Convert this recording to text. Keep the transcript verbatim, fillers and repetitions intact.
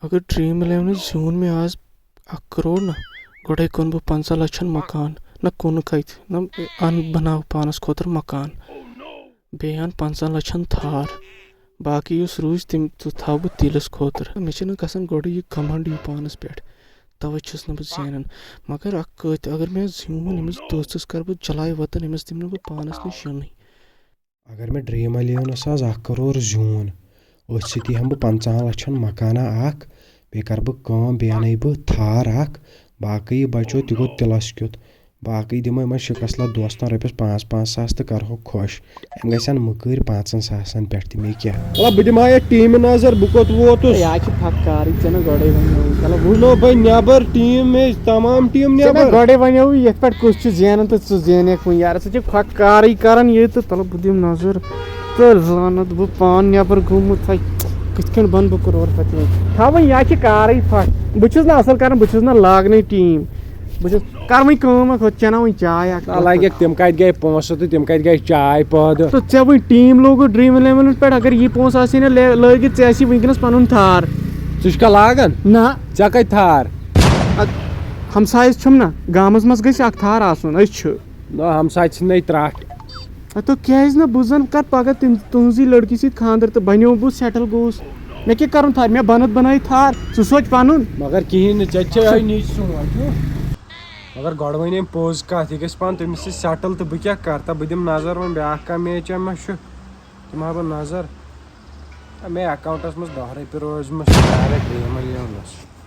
اگر ڈرٛیٖم اِلیونَس زیوٗن مےٚ آز اَکھ کَرور نہ، گۄڈَے کٕنہٕ بہٕ پنٛژاہ لَچھَن مکان، نہ کٕنہٕ کَتہِ، نہ اَن بَناوٕ پانَس خٲطرٕ مکان، بیٚیہِ اَن پنٛژاہ لَچھَن تھار، باقٕے یُس روٗزِ تِم تہِ تھاوٕ بہٕ تیٖلَس خٲطرٕ۔ مےٚ چھِنہٕ گژھان گۄڈٕ یہِ گھمنٛڈ یہِ پانَس پٮ۪ٹھ، تَوَے چھُس نہٕ بہٕ زینان۔ مگر اَکھ کٲتۍ اگر مےٚ زیوٗن أمِس دٔژٕس کَرٕ بہٕ جلاے وطن، أمِس دِمہٕ نہٕ بہٕ پانَس نِش یِنٕے۔ اگر مےٚ ڈرٛیٖم اَلیونَس آز اَکھ کَرور زیوٗن، أتھۍ سۭتی ہٮ۪مہٕ بہٕ پنٛژاہَن لَچھَن مکانہ اَکھ، بیٚیہِ کَرٕ بہٕ کٲم، بیٚیہِ اَنَے بہٕ تھار اَکھ، باقٕے یہِ بَچو تہِ گوٚو تِلَس کیُتھ، باقٕے دِمو یِمَن شِکَس لَتھ دوستَن رۄپیَس پانٛژھ پانٛژھ ساس تہٕ کَرہوکھ خۄش، یِم گژھن مٔکٕرۍ پانٛژَن ساسَن پٮ۪ٹھ تہِ، مےٚ کیٛاہ۔ وَلہٕ بہٕ دِمہٕ ہا یَتھ ٹیٖمہِ نظر، بہٕ کوٚت ووتُس۔ ہے، یہِ چھِ پھَکھ کارٕے، ژےٚ نہٕ گۄڈَے وَنیووُے۔ چلو، وُچھ۔ وُنو بہٕ نٮ۪بَر ٹیٖم مےٚ تمام ٹیٖم ژےٚ نہ نٮ۪بَر۔ گۄڈَے وَنیووُے یَتھ پٮ۪ٹھ کُس چھُ زینان تہٕ ژٕ زینکھ وۄنۍ یارٕ، ژٕ چھَکھ پھَکھ کارٕے کَران ییٚتہِ تہٕ تَلہٕ بہٕ دِمہٕ نظر۔ تہٕ لعنت بہٕ پان نٮ۪بر گوٚمُت، ہے، کِتھ کٔنۍ بنہٕ بہٕ کرور پتی؟ تھاو وۄنۍ، یا چھِ کارٕے پھٹھ۔ بہٕ چھُس نہٕ اصل کران، بہٕ چھُس نہٕ لاگنے ٹیٖم۔ بہٕ چھُس، کر وۄنۍ کٲم اکھ، ہُتھ چناو وۄنۍ چاے اکھ۔ نہ لگٮ۪کھ، تِم کتہِ گٔے پونٛسہٕ تہٕ تِم کتہِ گٔے چاے پٲدٕ؟ تہٕ ژےٚ وۄنۍ ٹیٖم لوگُتھ ڈرٛیٖم اِلیونس پٮ۪ٹھ، اگر یہِ پونٛسہٕ آسہِ ہے نہ لے-، لٲگِتھ، ژےٚ آسی وٕنکیٚنس پنُن تھار۔ ژٕ چھُکھا لاگان؟ نہ۔ ژےٚ کتہِ تھار؟ اد-، ہمسایس چھُم نہ، گامس منٛز گژھِ اکھ تھار آسُن، أسۍ چھِ۔ نہ، ہمساے ژھٕننے ترٛٹھ۔ ہتو کیازِ نہٕ؟ بہٕ زن کرٕ پگاہ تٔمۍ، تُہنٛزٕے لڑکی سۭتۍ خانٛدر تہٕ بنیو بہٕ سیٹل گوٚوُس۔ مےٚ کیٛاہ کرُن تھار؟ مےٚ بنت بنٲیِتھ تھار، ژٕ سونٛچ پنُن۔ مگر کِہیٖنۍ نہٕ، ژےٚ تہِ چھےٚ یِہوٚے نِچ سونٛچ، ہیوٗ؟ مگر گۄڈٕ وَنے أمۍ پوٚز کتھ، یہِ گژھِ پانہٕ تٔمِس سۭتۍ سیٹل تہٕ بہٕ کیٛاہ کرٕ؟ تہٕ بہٕ دِمہٕ نظر وۄنۍ بیٛاکھ کانٛہہ میچا ما چھُ، دِمہٕ ہا بہٕ نظر۔ مےٚ اکاونٹس منٛز دَہ رۄپیہِ روزمٕژ ڈایریکٹ ڈرٛیٖم اَلیونَس۔